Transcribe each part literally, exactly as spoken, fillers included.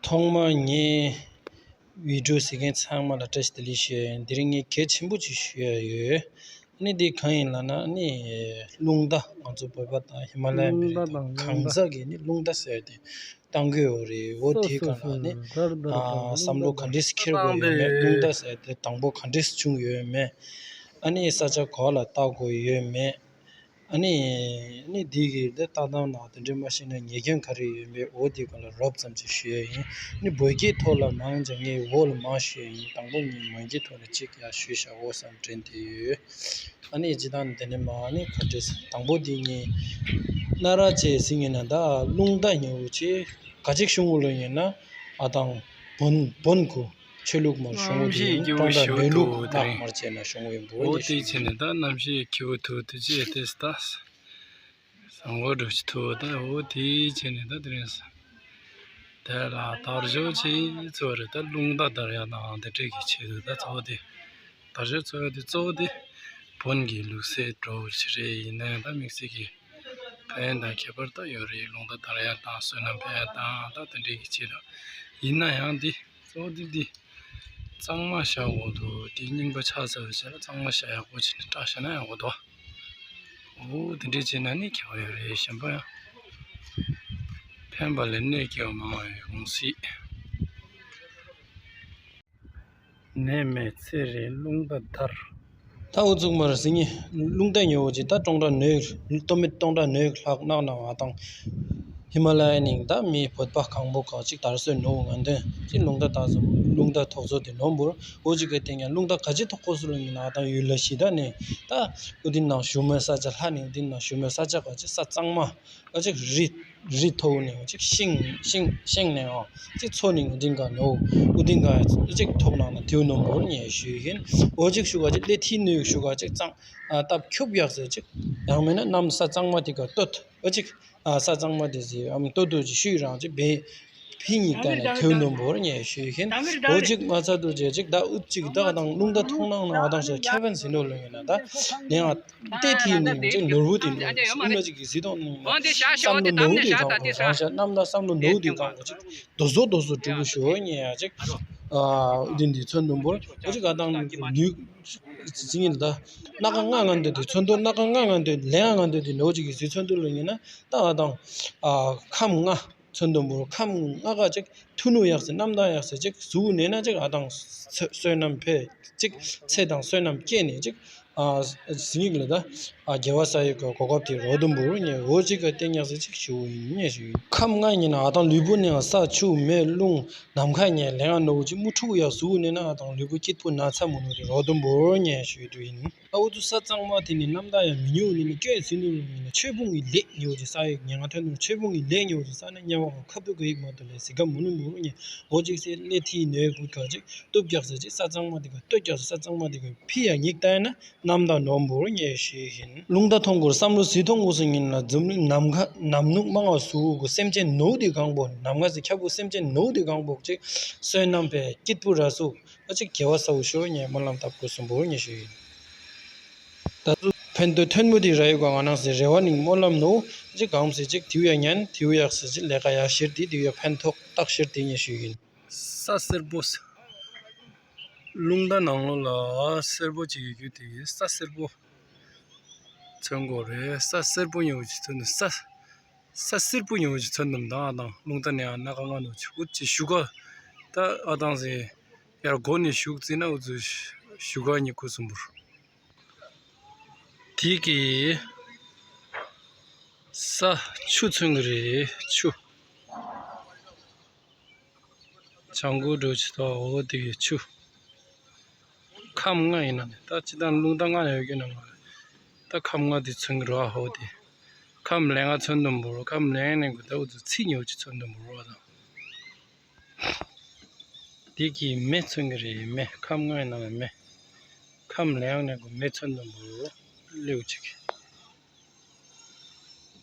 ཐོག་མར་ངས་བི་ཌིའོ་གཟིགས་མཁན་ཚང་མ་ལ་བཀྲ་ཤིས་བདེ་ལེགས་ཞུ་ཡ་ཡིན། དེ་རིང་ངས་གལ་ཆེན་པོ་ཅིག་ཞུ་ཡ་ཡོད། ཨ་ནི་འདི་གང་ཡིན་ལབ་ན། ཨ་ནི་རླུང་རྟ། ང་ཚོ་བོད་པ་དང་ཧི་མ་ལ་ཡའི་མི་རིགས་དང་གང་ཟག་གིས་ནི་རླུང་རྟ་ཟེར་ཏེ་བཏང་གི་ཡོད་རེད། འོ་དེའི་སྒང་ལ་ནི་ཨ་བསམ་བློ་ག་འདྲས་འཁྱེར་དགོས་ཡོད་མེད། རླུང་རྟ་ཟེར་དེ་དང་པོ་ག་འདྲས་བྱུང་ཡོད་མེད། ཨ་ནི་ས་ཆ་ག་ལ་བཏགས་དགོས་ཡོད་མེད། ཨ་ནི། ཨ་ནི་འདི་གི་འདི་ལྟ་སྟངས་ནང་དེ་འདྲའི་མ་ཤེས་ན་ཉེས་སྐྱོན་ག་རེ་ཡོད་མེད། འོ་དེ་སྒང་ལ་རོབ་ཙམ་ཅིག་ཞུ་ཡ་ཡིན། ཨ་ནི་བོད་སྐད་ཐོག་ལ་མང་ཙམ་ངས་འོག་ལ་མང་ཞུ་ཡ་ཡིན། དང་པོ་ངས་མོན་སྐད་ཐོག་ལ་གཅིག་ཡར་ཞུས་བཞག་འོ་བསམ་དྲན་བསྡད་ཡོད། ཨ་ནི་སྤྱིར་བཏང་དེ་ནས་མར་ཨ་ནི་ག་འདྲས། དང་པོ་འདི་ངས་སྣ་ར་བྱས་ཟིན་ཡིན་ན། ད་རླུང་རྟ་ཉེ་བོ་ཆེ་ག་ཅིག་བྱུང་བ་ལོ་ཡིན་ན། ཨ་དང་བོན་བོན་གུ། ཆོས་ལུགས་མར་བྱུང་བ་དེ་ཡིན། ཀྲོང་ཏ་མེ་ལུག་ནག་མར་བྱས་ནས་བྱུང་བ་ཡིན་པ་འོ་དེ་ཡིན་ཞུ་ཡ་ཡིན། ད་གནམ་གཤིས་ཁྱི་བོ་ཐུག་དུས་ཅི་ཡེ་ཏེ་སྟ། བཟང་བོ་འགྲོ་ཅི་ཐུག་ད་འོ་དེ་བྱས་ནས་ད་དེ་རིང་ས། དེ་ལ་དར་ལྕོག་ཆེ་ཚོ་རེད། ད་རླུང་རྟ་དར་ཡ་དང་དེ་འདྲས་ཀྱི་ཆེད་དུ་ད་གཙོ་བོ་དེ། དར་ལྕོག་ཚོ་ཡ་དེ་གཙོ་བོ་དེ་བོན་གྱི་ལུགས་སྲོལ་འགྲོ་བ་ཞིག་རེད། ཡིན་ན་ཡང་ད་དམིགས་བསལ་གྱི་ཕན་དང་ཁྱད་པར་ད་ཡོད་རེད། རླུང་རྟ་དར་ཡ་དང་བསོད་ནམས་འཕེལ་ཡ་དང་ད་དེ་འདྲས་ཀྱི་ཆེད་དུ། ཡིན་ན་ཡང་དེ། གཙོ་བོ་འདི་འདི་གཙང་མ་བཞག་འོ་དོ། དེ་རྙིང་པ་ཆགས་ཚར་བའི་ཆ་ལ་གཙང་མ་བཞག་ཡག་པོ་བྱས་ནས་བཀྲ་ཤིས་ན་ཡག་པོ་འདུག་འོ་དེ་འདྲས་བྱས་ན་ནི་ཁྱད་པར་ཡོད་རེད། གཞན་པ་ཡང་ཕན་པ་ལས་གནོད་སྐྱེལ་བ་མང་བ་ཡོང་སྲིད། ནད་མེད་ཚེ་རིང་རླུང་རྟ་དར། ད་འུ་ཚུགས་མར་ཟིན་ནི་རླུང་རྟ་ཉོ་བོ་ཅིག་ད་ཀྲོང་ཏ་ནོས། སྟོད་སྨད་ཀྲོང་ཏ་ནོས་ལྷག་ནག་ནང་ང་དང་། ཧི་མ་ལ་ཡ་ནིང་ད་མི་བོད་པ་གང་པོ་ག་ཅིག་དར་སྲོལ་ནོ་ང་དོན་ཅིག་རླུང་རྟ་ད་ཚོ་རླུང་རྟ་ཐོག་ཚོ་དེ་ནོ་འབུར་འོ་ཅིག་གི་སྟེང་ཡང་རླུང་རྟ་ག་ཅི་ཐོག་ཁོ་སུ་ལ་ཡིན་ན་ད་ཡུལ་ལ་ཞི་ད་ནི་ད་འུ་དིན་ནང་ཞུ་མོའི་ས་ཆ་ལྷ་ནི་འུ་དིན་ནང་ཞུ་མོའི་ས་ཆ་ག་ཅིག་ས་གཙང་མ། ཨ་ཅིག་རི་རི་མཐོ་ནས་ཅིག་ཤིང་ཤིང་ཤིང་ནས་ཨ་ཅིག་མཚོ་ནས་འུ་དིན་ག་ནོ་འུ་དིན་ག་ཅིག་ཐོག་ནང་ན་དེའུ་ནོ་མོར་ཉེ་ཞུ་ཡིན། འོ་ཅིག་ཞུ་ག་ཅིག་ལེ་ཐི་ནོས་ཞུ་ག་ཅིག་གཙང་ཨ་སྟབས་ཁྱུབ་ཡག་ཟེར་ཅིག་ཡང་མིན་ན་གནམ་ས་གཙང་མ་དེ་ག་སྟོད་ཨ་ཅིག་ཨ་ས་གཙང་མ་དེ་ཟེར་ཨམ་སྟོད་དུ་ཅིག་ཤུས་རང་ཅིག་བེ་ཕི་ཉིག་ད་ནས་དེའུ་ནོ་མོར་ཉེ་ཞུ་ཡིན། འོ་ཅིག་མ་ཚ་དུ་ཅེ་ཅིག་ད་ཨུ་ཅིག་ད་དང་རླུང་ད་ཐོང་ནང་ན་ཨ་དང་ཤ་ཁྱ་བན་ཟིན་ནོ་ལོ་ཡིན་ན་ད་ནས་ཨ། ལྟས་དེ་ནི་ཅིག་ནོར་བུ་དེ་ནོར་བུ་ཨུ་ན་ཅིག་གི་གཟི་མདོག་ནི་བསམ་བློ་ནོར་བུ་དེ་གང་གོ་རང་ཤ་གནམ་ན་བསམ་བློ་ནོར་བུ་དེ་གང་གོ་ཅིག་རྡོ་བཟོ་རྡོ་བཟོ་གྲུ་གུ་ཞོ་ཉེ་ཡ་ཅིག་ཨ་འདི་འདི་ཚོན་དུམ་བུར་འོ་ཅིག་ག་དང་ལུས་ཅིག་ཡིན་ད་སྣ་ཁ་ལྔ་ང་འདོད་དེ་ཚོན་དུ་སྣ་ཁ་ལྔ་ང་འདོད་ལེ་ང་ང་འདོད་དེ་ནོར་ཅིག་གི་གཟི་ཚོན་དུ་ལོ་ཡིན་ན་ད་ག་དང་ཨ་ཁམས་ལྔ། ཚོན་དུམ་བུར་ཁམས་ལྔ་ཀ་ཅིག་ཐུ་ནུ་ཡག་སེ་གནམ་ཐང་ཡག་སེ་ཅིག་གཟུགས་ནས་ན་ཅིག་ཨ་དང་བསོད་ནམས་འཕེལ་ཅིག་ཚེ་དང་བསོད་ནམས་སྐྱེས་ནས་ཅིག་ཨ་ཟིན་ཡིག་ལ་ད་ཨ་རྒྱལ་བ་ས་ཡི་གོ་གོ་སྐབས་དེ་རོ་དུམ་བུར་ཉེ་འོ་ཅིག་ག་བསྟན་ཡག་སེ་ཅིག་ཞུ་ཡིན་ཉེ་ཞུ་ཡིན། ཁམས་ལྔ་ཡིན་ན་ཨ་དང་ལུས་པོ་ནས་ས་ཆུ་མེ་རླུང་ནམ་མཁའ་ཉེ་ལེ་ང་ནོ་ཅིག་མུ་ཕྲུག་ཡག་གཟུགས་ནས་ན་ཨ་དང་ལུས་པོ་སྐྱིད་པོ་ན་ཚ་མུ་ནུ་དེ་རོ་དུམ་བུར་ཉེ་ཞུ་དུ་ཡིན། ཨ་འུ་ཚོ་ས་གཙང་མ་དེ་ནི་གནམ་ཐང་ཡང་མི་ཉུང་ནི་ནི་སྐྱོན་ཟིན་ནི་ལུང་ནི་ཆོས་ཕུང་གི་ལས་ཉོ་ཅི་ས་ཡི་ཉེ་ང་ཐོན་ནི་ཆོས་ཕུང་གི་ལས་ཉོ་ཅི་ས་ན་ཉེ་བ་ཁ་བུ་ག་ཡིག་མ་ཏོ་ལས་སི་ག་མུ་ནུ་མུ་རུ་ཉེ་འོ་ཅིག་སེ་ལས་ཐི་ནོའི་གུ་ག་ཅིག་སྟོབས་རྒྱག་ས་ཅིག་ས་གཙང་མ་དེ་ག་སྟོད་རྒྱག་ས་ས་གཙང་མ་དེ་ག་ཕི་ཡ་ཉིག་ཏའི་ན་གནམ་ཐང་ནོམ་བུར་ཉེ་ཤེས་ཡིན། རླུང་རྟ་ཐོང་གུར་བསམ་བློ་ཟི་ཐོང་གུ་སི་ཉིན་ལ་འཛུམ་གླིང་ནམ་མཁའ་ནམ་ནུག་མང་བ་སུ་གུ་སེམས་ཅན་ནོ་དེ་གང་པོ་ནམ་མཁའ་སི་ཁྱབ་གུ་སེམས་ཅན་ནོ་དེ་གང་པོ་ཅིག་བསོད་ནམས་པའི་སྐྱིད་པོ་ར་སུ། ཨ་ཅིག་རྒྱལ་བ་ས་འུ་ཤོ་ཉེ་སྨོན་ལམ་བཏབ་དགོས་སུ་འབོར་ཉེ་ཞུ་ཡིན། ད་དུ་ཕན་ཐོགས་ཐོན་མོ་དེ་ར་ཡོད་ག་ང་ནང་སེ་རེ་བ་ནིང་སྨོན་ལམ་ནོ་ཨ་ཅིག་གང་སེ་ཅིག་དེའུ་ཡ་ཉན་དེའུ་ཡག་སེ་ཅིག་ལས་ཀ་ཡག་ཤེར་དེ་དེའུ་ཡ་ཕན་ཐོགས་རྟགས་ཤེར་དེ་ཉེ་ཞུ་ཡིན། ས་སེར་པོ་ས། རླུང་རྟ་ནང་ལོ་ལ་སེར་པོ་ཅིག་ཡོད་རྒྱུ་དེ་ས་སེར་པོ་མཚོན་གོ་རེད། ས་སེར་པོ་ཉོ་ཅིག་མཚོན་ནི་ས། ས་སེར་པོ་ཉོ་ཅིག་མཚོན་ནམ་དང་དང་རླུང་རྟ་ནས་ཨ་ན་ཀ་ང་ནོ་ཆུ་བུ་ཅི་ཞུ་ག་ད་ཨ་དང་ཟེ་ཡར་སྒོ་ནས་ཞུགས་ཙི་ན་འུ་ཚོ་ཞུ་ག་ཉི་ཁུ་སུམ་བུར། དེ་གི་ས་ཆུ་མཚོན་གི་རེད་ཆུ། ཆང་གུ་འགྲོ་ཆུ་ཐོག་འོ་དེ་གི་ཆུ། ཁམས་ལྔ་ཡིན་ན་ནི་ད་ཅི་ད་རླུང་རྟ་ལྔ་ཡོད་རྒྱུ་ན་ང་ད་ཁམས་ལྔ་དེ་མཚོན་གི་རོ་ཧོ་དེ། ཁམས་ལས་ལྔ་མཚོན་དུ་འབོར་ཁམས་ལས་ལྔ་ནས་གུ་ད་འུ་ཚོ་ཚིག་ཉོ་ཅིག་མཚོན་དུ་འབོར་བ་དང་། དེ་གི་མེ་མཚོན་གི་རེད། མེ་ཁམས་ལྔ་ཡིན་ན་མེ། ཁམས་ལས་ལྔ་ནས་གུ་མེ་མཚོན་དུ་འབོར་ལེའུ་གཅིག་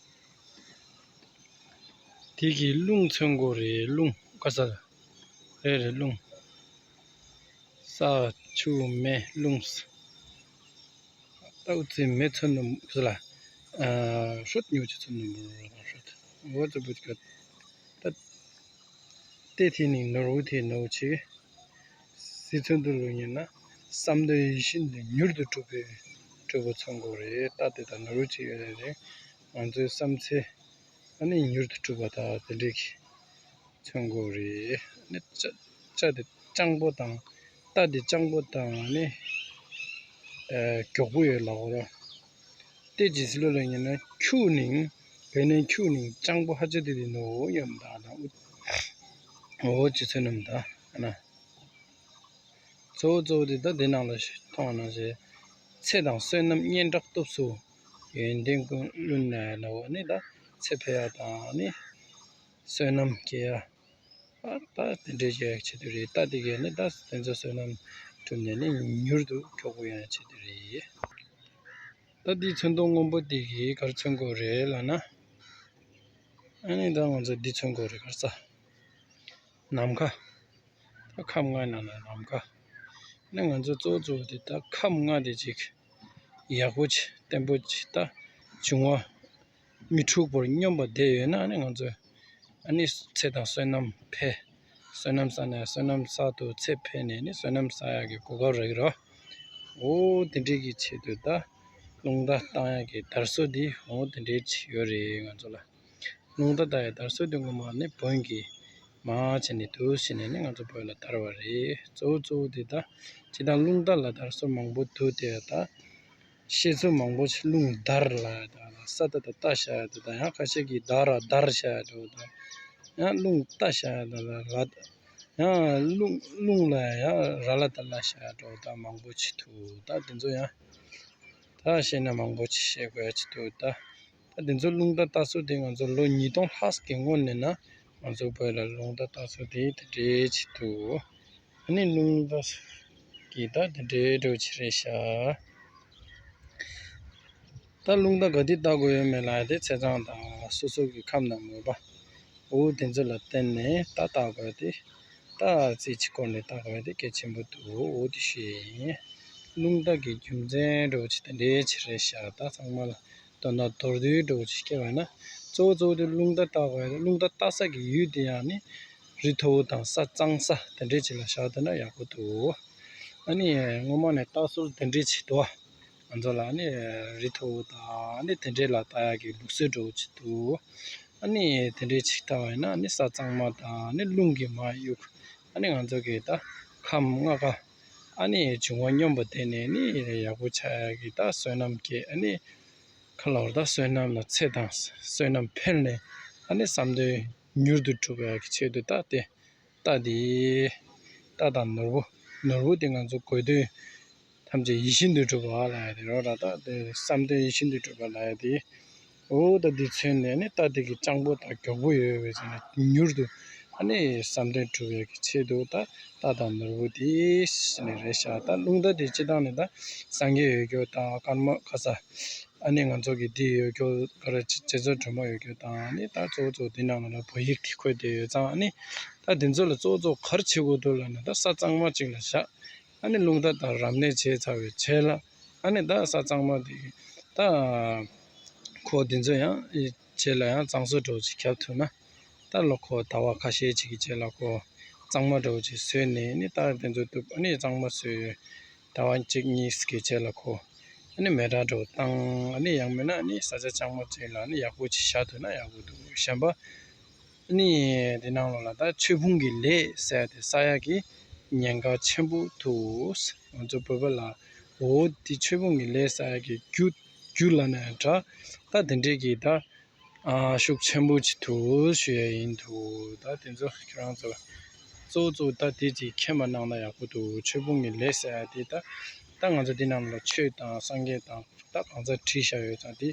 དེ་གི་རླུང་མཚོན་གོ་རེད། རླུང་ཀ་ས་རེད་རེད་རླུང་། ས་ཆུ་མེ་རླུང་ས། ཏའུ་ཙི་མེ་ཚོན་ནུ་ཟི་ལ། ཧྲོད་ཉུ་ཅི་ཚོན་ནུ་མོ་རོ་ཧྲོད། འོ་ཙི་བུ་ཅི་ཀ་ཏ། ལྟས་དེ་ནི་ནོར་བུ་དེ་ནོར་བུ་ཆེ། སྲིད་མཚོན་དུ་ལུགས་ཉིད་ན་བསམ་དོན་ཡིད་བཞིན་དུ་མྱུར་དུ་འགྲུབ་པའི་སྤྲུལ་སྐུ་མཚོན་དགོས་རེད། ལྟ་དེ་དང་ནོར་བུ་ཆེ་ཡོད་རེད། ང་ཚོའི་བསམ་ཚུལ་ཨ་ནི་མྱུར་དུ་འགྲུབ་པ་དང་དེ་འདྲའི་གི་མཚོན་དགོས་རེད། ཨ་ནི་ལྕགས་ལྕགས་དེ་སྤྱང་པོ་དང་རྟ་དེ་སྤྱང་པོ་དང་ཨ་ནི་མགྱོགས་པོ་ཡོད་ལ་འོ་ར། ལྟས་ཇི་སྲིད་ལོ་ལ་ཉན་ན་ཁྱུག་ནིང་བས་ནས་ཁྱུག་ནིང་སྤྱང་པོ་ཧ་ཅང་དེ་དེ་ནོ་ཡོད་མ་ད་ན་འོ་ཅི་ཚོད་ནམ་ད་ཨ་ན། གཙོ་བོ་གཙོ་བོ་དེ་ད་དེ་ནང་ལ་མཐོང་ན་ཞེ། ཚེ་དང་བསོད་ནམས་སྙན་གྲགས་སྟོབས་སུ་ཡོན་ཏན་ཀུན་བླུན་ནས་ལ་འོ་ནི་ད་ཚེ་འཕེལ་ཡ་དང་ནི་བསོད་ནམས་སྐྱེ་ཡ། ད་དེ་འདྲའི་ཞིག་ཆེད་དུ་རེད། ད་དེ་གས་ནི་ད་དེ་ཚོ་བསོད་ནམས་གྲུབ་ནས་ནི་མྱུར་དུ་མགྱོགས་པོ་ཡོང་ཆེད་དུ་རེད། ད་འདིའི་ཚོན་མདོག་སྔོན་པོ་དེ་གིས་ག་རེ་མཚོན་དགོས་རེད་ལབ་ན། ཨ་ནི་ད་ང་ཚོ་འདི་མཚོན་དགོས་རེད། ག་རེ་ཟ། ནམ་མཁའ། ད་ཁམས་ལྔ་ནང་ནས་ནམ་མཁའ། ཨ་ནི་ང་ཚོ་གཙོ་བོ་གཙོ་བོ་དེ་ད་ཁམས་ལྔ་དེ་ཅིག་ཡག་པོ་ཅིག་བརྟན་པོ་ཅིག་ད་བྱུང་བ། མི་འཁྲུགས་པར་སྙོམས་པར་བསྡད་ཡོད་ན་ཨ་ནི་ང་ཚོས་ཨ་ནི་ཚེ་དང་བསོད་ནམས་འཕེལ། བསོད་ནམས་བསགས་ནས་བསོད་ནམས་བསགས་དུས་ཚེ་འཕེལ་ནས་ནི་བསོད་ནམས་བསགས་ཡག་གི་གོ་སྐབས་རག་གི་རེད། འོ་དེ་འདྲའི་གི་ཆེད་དུ་ད་རླུང་རྟ་བཏང་ཡག་གི་དར་སྲོལ་འདི་འོ་དེ་འདྲའི་ཅིག་ཡོད་རེད་ང་ཚོ་ལ། རླུང་རྟ་བཏང་ཡག་དར་སྲོལ་འདི་ངོ་མ་ནི་བོན་གྱི་མར་བྱས་ནས་འདུག་བྱས་ནས་ནི་ང་ཚོ་བོད་ལ་དར་བ་རེད། གཙོ་བོ་གཙོ་བོ་འདི་ད་ཇི་ལྟར་རླུང་རྟ་ལ་དར་སྲོལ་མང་པོ་འདུག་སྟེ་ད། བཤད་ཚུལ་མང་པོ་ཞིག་རླུང་དར་ལ་ད་ལ་ས་ད་ད་ལྟ་བཤད་ད་ད་ཡང་ཁ་ཤས་ཀྱིས་ད་ར་དར་བཤད་འགྲོ་ད། ཡང་རླུང་རྟ་བཤད་ད་ལ་ར་ད། ཡང་རླུང་རླུང་ལ་ཡང་ར་ལ་ད་ལ་བཤད་འགྲོ་ད་མང་པོ་ཅིག་འདུག་ད་དེ་ཚོ་ཡང་ད་བཤད་ན་མང་པོ་ཅིག་བཤད་དགོས་ཡ་ཅིག་འདུག་ད། ད་དེ་ཚོ་རླུང་རྟ་ལྟ་ཚུལ་དེ་ང་ཚོ་ལོ་ཉིས་སྟོང་ལྷག་གི་སྔོན་ནས་ན་ང་ཚོ་བོད་ལ་རླུང་རྟ་ལྟ་ཚུལ་དེ་དེ་འདྲའི་ཅིག་འདུག་ཨ་ནི་རླུང་རྟ་གི་ད་དེ་འདྲའི་འགྲོ་ཆེ་རེད་ཤག་ད་རླུང་རྟ་ག་དུས་ལྟ་དགོས་ཡོད་མེད་ལ་དེ་ཚེས་གྲངས་དང་སོ་སོ་གི་ཁམས་དང་མོས་པ། འོ་དེ་ཚོ་ལ་བརྟེན་ནས་ད་ལྟ་དགོས་དེ། ད་རྩིས་ཀྱི་སྐོར་ནས་ལྟ་དགོས་དེ་གལ་ཆེན་པོ་འདུག་འོ་དེ་ཞུ་ཡ་ཡིན། རླུང་རྟ་གི་རྒྱུ་མཚན་འགྲོ་ཆེ་དེ་འདྲའི་ཆེ་རེད་ཤག་ད་ཚང་མ་ལ་དོན་དག་མདོར་བསྡུས་འགྲོ་ཆེ་སྐྱེ་བ་ན། གཙོ་བོ་གཙོ་བོ་དེ་རླུང་རྟ་ལྟ་དགོས་ཡ་རླུང་རྟ་ལྟ་ས་གི་ཡུལ་དེ་ཡང་ནི། རི་མཐོ་བོ་དང་ས་གཙང་ས་དེ་འདྲའི་ཅིག་ལ་བཞག་ཐུབ་ན་ཡག་པོ་འདུག་ཨ་ནི་སྔོན་མ་ནས་ལྟ་སྲོལ་དེ་འདྲའི་ཅིག་འདུག་ང་ཚོ་ལ་ཨ་ནི་རི་མཐོ་བོ་དང་ཨ་ནི་དེ་འདྲའི་ལ་ལྟ་ཡག་གི་ལུགས་སྲོལ་འདྲ་བོ་ཅིག་འདུག་ཨ་ནི་དེ་འདྲའི་ཅིག་ལྟ་བ་ཡིན་ན་ཨ་ནི་ས་གཙང་མ་དང་ཨ་ནི་རླུང་གི་མར་གཡུག་ཨ་ནི་ང་ཚོ་གི་ད་ཁམས་ལྔ་ཀ་ཨ་ནི་འབྱུང་བ་སྙོམས་པར་བསྡད་ནས་ནི་ཡག་པོ་ཆགས་ཡག་གི་ད་བསོད་ནམས་སྐྱེ་ཨ་ནི། ཁ་ལོར་ད་བསོད་ནམས་ལ་ཚེ་དང་བསོད་ནམས་འཕེལ་ནས་ཨ་ནི་བསམ་དོན་མྱུར་དུ་འགྲུབ་པའི་ཆེད་དུ་ད་དེ་རྟ་དེ་རྟ་དང་ནོར་བུ་ནོར་བུ་དེ་ང་ཚོ་དགོས་དོན་ཐམས་ཅད་ཡིད་བཞིན་དུ་འགྲུབ་པ་ལ་ཡ་དེ་རོ་ར་ད་དེ་བསམ་དོན་ཡིད་བཞིན་དུ་འགྲུབ་པ་ལ་ཡ་དེ་འོ་ད་དེ་མཚོན་ནས་ནི་རྟ་དེ་གི་སྤྱང་པོ་དང་མགྱོགས་པོ་ཡོད་པའི་ཚེ་ནི་མྱུར་དུ་ཨ་ནི་བསམ་དོན་འགྲུབ་པའི་ཆེད་དུ་ད་རྟ་དང་ནོར་བུ་དེ་ཟེར་ནས་རེད་ཤག་ད་རླུང་རྟ་དེ་སྤྱི་བཏང་ནས་ད་སངས་རྒྱས་ཡོད་རྒྱུ་དང་ཀརྨ་ག་ས། ཨ་ནི་ང་ཚོ་གི་འདི་ཡོད་རྒྱུ་ག་རེ་རྗེ་རྗེ་བཙུན་སྒྲོལ་མ་ཡོད་རྒྱུ་དང་ཨ་ནི་ད་གཙོ་བོ་གཙོ་བོ་འདི་ནང་ལ་ལ་བོད་ཡིག་དེ་འཁོད་བསྡད་ཡོད་ཙང་ཨ་ནི་ད་འདི་ཚོ་ལ་གཙོ་བོ་གཙོ་བོ་ག་རེ་བྱེད་དགོས་འདུག་ལབ་ན་ད་ས་གཙང་མ་ཅིག་ལ་བཞག་ཨ་ནི་རླུང་རྟ་དང་རབ་གནས་བྱས་ཚར་བའི་རྗེས་ལ་ཨ་ནི་ད་ས་གཙང་མ་དེ་ད་ཁོ་འདི་ཚོ་ཡང་རྗེས་ལ་ཡང་གཙང་བཟོ་འདྲ་བོ་ཅིག་བརྒྱབ་ཐུབ་ན་ད་ལོ་ཁོ་ཟླ་བ་ཁ་ཤས་ཅིག་གི་རྗེས་ལ་ཁོ་གཙང་མ་འདྲ་བོ་ཅིག་བཟོས་ནས་ཨ་ནི་ད་འདི་ཚོ་བཏུབ་ཨ་ནི་གཙང་མ་བཟོས། ཟླ་བ་གཅིག་གཉིས་ཀྱི་རྗེས་ལ་ཁོ། ཨ་ནི་མེ་སྲེག་འདྲ་བོ་བཏང་ཨ་ནི་ཡང་མིན་ན་ཨ་ནི་ས་ཆ་གཙང་མ་ཅིག་ལ་ཨ་ནི་ཡག་པོ་ཅིག་བཞག་ཐུབ་ན་ཡག་པོ་འདུག་གཞན་པ། ཨ་ནི་དེ་ནང་ལོགས་ལ་ད་ཆོས་ཕུང་གི་ལས་ཟེར་ཏེ་ས་ཡ་གི་ཉེན་ཁ་ཆེན་པོ་འདུག་ང་ཚོ་བོད་པ་ལ་འོ་དེ་ཆོས་ཕུང་གི་ལས་ཟེར་ཡ་གི་རྒྱུ་རྒྱུ་ལ་ནས་འདྲ་ད་དེ་འདྲས་ཀྱི་ད། ཨ་ཤུགས་ཆེན་པོ་ཅིག་འདུག་ཞུ་ཡ་ཡིན་འདུག་ད་དེ་ཚོ་ཁྱེད་རང་ཚོ་གཙོ་བོ་གཙོ་བོ་ད་དེ་ཅིག་མཁྱེན་པ་གནང་ན་ཡག་པོ་འདུག་ཆོས་ཕུང་གི་ལས་ཟེར་ཡ་དེ་ད་ད་ང་ཚོ་འདི་ནང་ལ་ཆོས་དང་སངས་རྒྱས་དང་ད་གང་ཚ་བྲིས་བཞག་ཡོད་ཙང་དེ་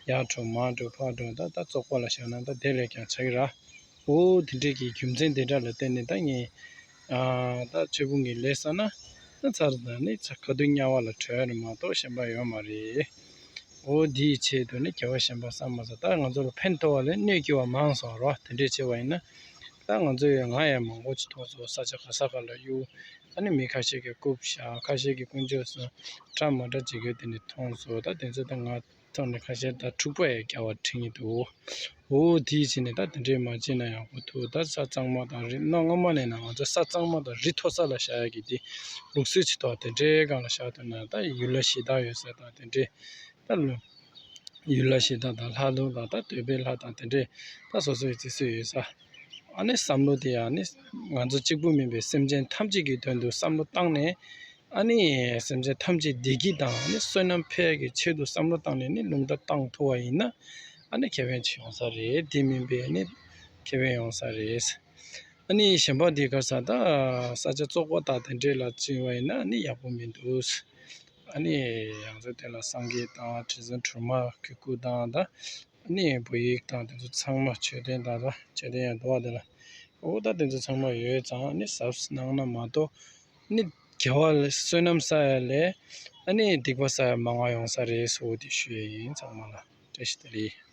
ཡར་འགྲོ་མར་འགྲོ་ཕར་འགྲོ་ད་ད་བཙོག་པ་ལ་བཞག་ན་ད་དེ་ལས་ཀྱང་ཆགས་ཀྱི་ར། འོ་དེ་འདྲས་ཀྱི་རྒྱུ་མཚན་དེ་འདྲ་ལ་བརྟེན་ནས་ད་ངས་ཨ་ད་ཆོས་ཕུང་གི་ལས་ཟེར་ན་ད་ཚར་ད་ནི་ཚ་ཁ་ཐུག་དམྱལ་བ་ལ་བྲོས་རེད་མ་གཏོགས་གཞན་པ་ཡོད་མ་རེད། འོ་འདིའི་ཆེད་དུ་ནི་དགེ་བ་གཞན་པ་བསགས་མ་ཟད་ད་ང་ཚོ་ལ་ཕན་ཐོགས་པ་ལས་གནོད་སྐྱེལ་བ་མང་སོང་རོ། དེ་འདྲས་བྱས་པ་ཡིན་ན་ད་ང་ཚོ་ཡང་ང་ཡང་མང་པོ་ཅིག་མཐོང་སོང་། ས་ཆ་ག་ས་ག་ལ་གཡུག་ཨ་ནི་མི་ཁ་ཤས་ཀྱིས་རྐུབ་བཞག་ཁ་ཤས་ཀྱིས་དཀོན་མཆོག་གསུམ་འདྲ་མི་འདྲ་བྱེད་མཁན་དེ་འདྲས་མཐོང་སོང་། ད་དེ་ཚོ་ད་ང་ཐོག་ནས་ཁ་ཤས་ད་འཁྲུག་པ་ཡང་རྒྱག་པ་དྲན་གྱི་འདུག་འོ་དེའི་ཕྱིར་ནས་ད་དེ་འདྲས་མ་བྱས་ན་ཡག་པོ་འདུག་ད་ས་གཙང་མ་དང་རི་གནའ་སྔ་མ་ནས་ན་ང་ཚོ་ས་གཙང་མ་དང་རི་མཐོ་ས་ལ་བཞག་ཡ་གི་དེ་ལུགས་སྲོལ་ཅིག་ཐོག་དེ་འདྲའི་སྒང་ལ་བཞག་ཐུབ་ན་ད་ཡུལ་ལྷ་གཞི་བདག་ཡོད་ས་དང་དེ་འདྲའི་ད་ལུ་ཡུལ་ལྷ་གཞི་བདག་དང་ལྷ་ལུང་དང་ད་འདོད་པའི་ལྷ་དང་དེ་འདྲའི་ད་སོ་སོའི་རྩི་སྲོལ་ཡོད་ས། ཨ་ནི་བསམ་བློ་དེ་ཡང་ནི་ང་ཚོ་གཅིག་པུ་མིན་པའི་སེམས་ཅན་ཐམས་ཅད་ཀྱི་དོན་དུ་བསམ་བློ་བཏང་ནས། ཨ་ནི་སེམས་ཅན་ཐམས་ཅད་བདེ་སྐྱིད་དང་ཨ་ནི་བསོད་ནམས་འཕེལ་གྱི་ཆེད་དུ་བསམ་བློ་བཏང་ནས་ནི་ལུང་བསྟན་བཏང་ཐུབ་པ་ཡིན་ན། ཨ་ནི་ཁེ་ཕན་ཅིག་ཡོང་ས་རེད། དེ་མིན་པའི་ནི་ཁེ་ཕན་ཡོང་ས་རེད། ཨ་ནི་གཞན་པ་དེ་ག་ས་ད་ས་ཆ་བཙོག་པ་དང་དེ་འདྲས་ལ་བྱིན་པ་ཡིན་ན་ནི་ཡག་པོ་མི་འདུག་ཨ་ནི་ཡང་ཚོ་དེ་ལ་སངས་རྒྱས་དང་དྲི་བཟང་དྲི་མ་གི་སྐུ་དང་ད་ཨ་ནི་བོད་ཡིག་དང་དེ་ཚོ་ཚང་མ་མཆོད་རྟེན་དང་ད་མཆོད་རྟེན་ཡང་འདུག་བ་དེ་ལ། འོ་ད་དེ་ཚོ་ཚང་མ་ཡོད་ཙང་ཨ་ནི་གཟབ་གནང་ན་མ་གཏོགས་ནི་དགེ་བ་ལ་བསོད་ནམས་བསགས་ཡ་ལས་ཨ་ནི་སྡིག་པ་བསགས་ཡ་མང་བ་ཡོང་ས་རེད་ཟེར་བ་དེ་ཞུ་ཡ་ཡིན། ཚང་མ་ལ་བཀྲ་ཤིས་བདེ་ལེགས།